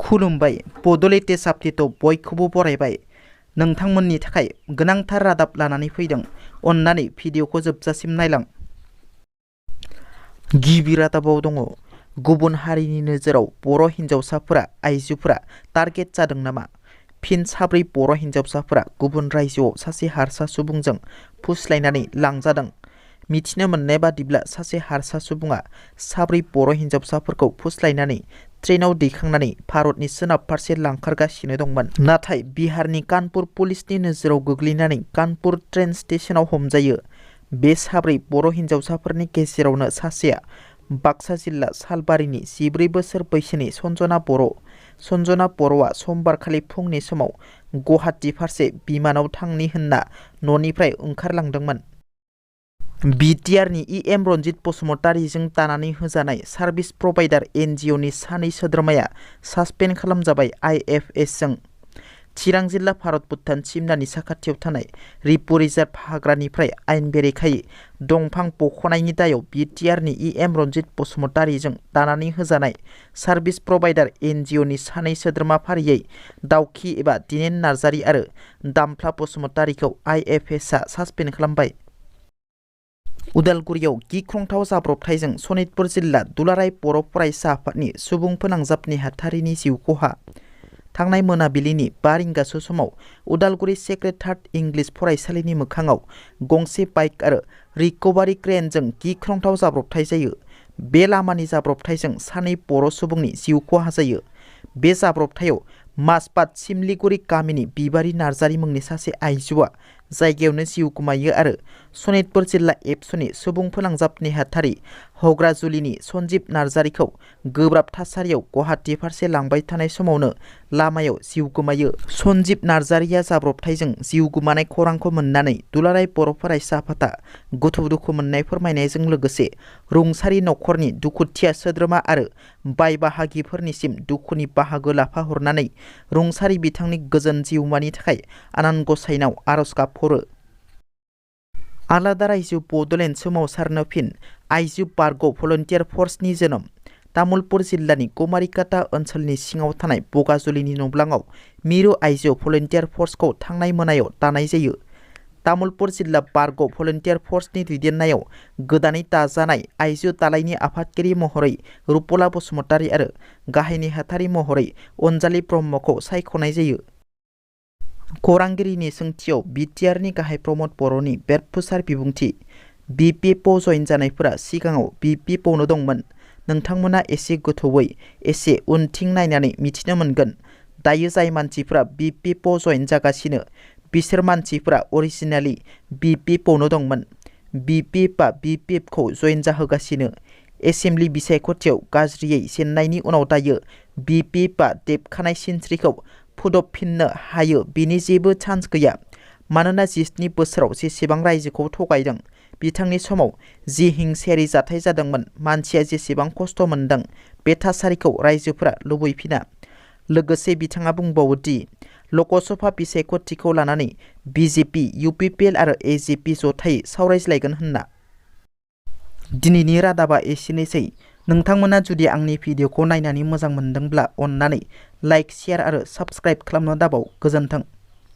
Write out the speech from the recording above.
खुलुमबाय बड'लेण्ड साबटिटआव बयखौबो बरायबाय। नोंथांमोननि थाखाय गोनांथार रादाब लानानै फैदों। अन्नानै भिडिअखौ जोबजासिम नायलां। गिबि रादाबाव दङ गुबुन हारिनि नोजोराव बर' हिन्जावसाफोरा आइजोफोरा टारगेट जादों नामा? फिन साब्रै बर' हिन्जावसाफोरा गुबुन रायजोआव सासे हारसा सुबुंजों फुस्लायनानै लांजादों। मिथिनो मोननाय बादिब्ला सासे हारसा सुबुङा साब्रै बर' हिन्जावसाफोरखौ फुस्लायनानै ट्रेनाव दैखांनानै भारतनि सोनाब फारसे लांखारगासिनो दंमोन। नाथाय बिहारनि कानपुर पुलिसनि नोजोराव गोग्लैनानै कानपुर ट्रेन स्टेशनाव हमजायो। बे साब्रै बर' हिन्जावसाफोरनि गेजेरावनो सासेया बाक्सा जिल्ला सालबारिनि 14 बोसोर बैसोनि सन्जना बर'। सन्जना बर'आ समबारखालि फुंनि समाव गुवाहाटि फारसे बिमानाव थांनि होनना न'निफ्राय ओंखारलांदोंमोन। बिटिआरनि इएम रनजित बसुमतारीजों दानानै होजानाय सार्भिस प्रभाइडार एनजिअनि सानै सोद्रोमाया सासपेन्ड खालामजाबाय आइएफएसजों। चिरां जिल्ला भारत भुटान सिमनानि साखाथियाव थानाय रिपु रिजार्भ हाग्रानिफ्राय आयेन बेरेखायै दंफां बख'नायनि दायाव बिटिआरनि इएम रनजित बसुमतारीजों दानानै होजानाय सार्भिस प्रभाइडार एनजिअनि सानै सोद्रोमा फारियै दाउखि एबा दिनेन नार्जारी आरो दामफ्ला बसुमतारीखौ आइएफएसआ सासपेन्ड खालामबाय। उदालगुरियाव गिख्रंथाव जाब्रबथायजों सनितपुर जिल्ला दुलाराय बर' फरायसा आफादनि सुबुं फोनांजाब नेहाथारिनि जिउ खहा। थांनाय मोनाबिलिनि 5 रिंगासो समाव उदालगुरि सेक्रेटारियेट इंलिस फरायसालिनि मोखाङाव गंसे बाइक आरो रिकभारि क्रेनजों गिख्रंथाव जाब्रबथाय जायो। बे लामानि जाब्रबथायजों सानै बर' सुबुंनि जिउ खहा जायो। बे जाब्रबथायाव माजबाद सिमलिगुरि गामिनि बिबारि नार्जारी मुंनि सासे आइजोआ जायगायावनो जिउ गोमायो आरो सनितपुर जिल्ला एबसुनि सुबुं फोनांजाब नेहाथारि हग्राजुलिनि सन्जीब नार्जारीखौ गोब्राब थासारियाव गुवाहाटि फारसे लांबाय थानाय समावनो लामायाव जिउ गोमायो। सन्जीब नार्जारीया जाब्रबथायजों जिउ गोमानाय खौरांखौ मोननानै दुलाराय बर' फरायसा आफादा गोथौ दुखु मोननाय फोरमायनायजों लोगोसे रुंसारि नखरनि दुखुथिया सोद्रोमा आरो बाय बाहागिफोरनिसिम दुखुनि बाहागो लाफाहरनानै रुंसारि बिथांनि गोजोन जिउमानि थाखाय आनान गसाइनाव आरज गाबहरो। आलादा रायजो बड'लेण्ड सोमावसारनो फिन आइजो बारग' भलन्टियार फर्सनि जोनोम। तामुलपुर जिल्लानि कुमारिकाटा ओनसोलनि सिङाव थानाय बगाजुलिनि नब्लाङाव मिरु आइजो भलन्टियार फर्सखौ थांनाय मोनायाव दानाय जायो। तामुलपुर जिल्ला बारग' भलन्टियार फर्सनि दैदेननायाव गोदानै दाजानाय आइजो दालायनि आफादगिरि महरै रुपला बसुमतारी आरो गाहाय नेहाथारि महरै अनजालि ब्रह्मखौ सायख'नाय जायो। खौरांगिरिनि सोंथियाव बिटिआरनि गाहाय प्रमद बर'नि बेरफुसार बिबुंथि। बिपिएफआव जइन जानायफोरा सिगाङाव बिपिएफआवनो दंमोन। नोंथांमोना एसे गोथौयै एसे उनथिं नायनानै मिथिनो मोनगोन। दायो जाय मानसिफोरा बिपिएफआव जइन जागासिनो बिसोर मानसिफोरा अरिजिनेलि बिपिएफआवनो दंमोन। बिपिएफआ बिपिएफखौ जइन जाहोगासिनो। एसेमब्लि बिसायख'थियाव गाज्रियै जेननायनि उनाव दायो बिपिएफआ देबखानाय सिनस्रिखौ फुदबफिननो हायो बेनि जेबो चान्स गैया। मानोना 17 बोसोराव जेसेबां रायजोखौ थगायदों बिथांनि समाव जि हिंसायारि जाथाय जादोंमोन मानसिया जेसेबां खस्थ' मोनदों बे थासारिखौ रायजोफोरा लुबैफिना। लोगोसे बिथाङा बुंबावो दि लकसभा बिसायख'थिखौ लानानै बिजेपि UPPL आरो एजेपि जथायै सावरायज्लायगोन होनना। दिनैनि रादाबा एसेनोसै। नोंथांमोना जुदि आंनि भिडिअखौ नायनानै मोजां मोनदोंब्ला अन्नानै लाइक शेयार आरो साबस्क्राइब खालामनो दाबाव। गोजोन्थों।